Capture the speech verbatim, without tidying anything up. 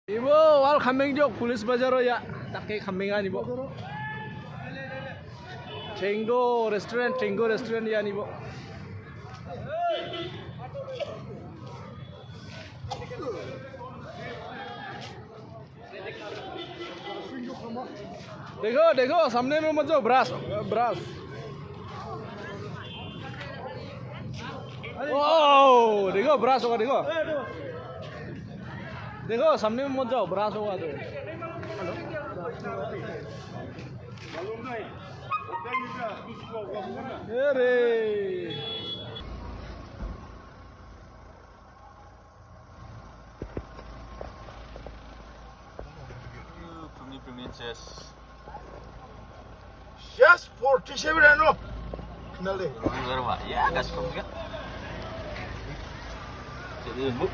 Ibo, wal khameng jok, Police Bazar o ya. Takke khameng ani bo. Tango Restaurant, Tango Restaurant ya ni bo. देखो, देखो, सामने में मत जाओ, brass, brass. ओ, देखो, ब्रास होगा, देखो। देखो, सामने में मत जाओ, ब्रास होगा तो। अरे। Puni puni chess. Chess forty-seven ano. Kenal deh. Ini baru, Pak. Ya, gas kong ya. Jadi, Bu.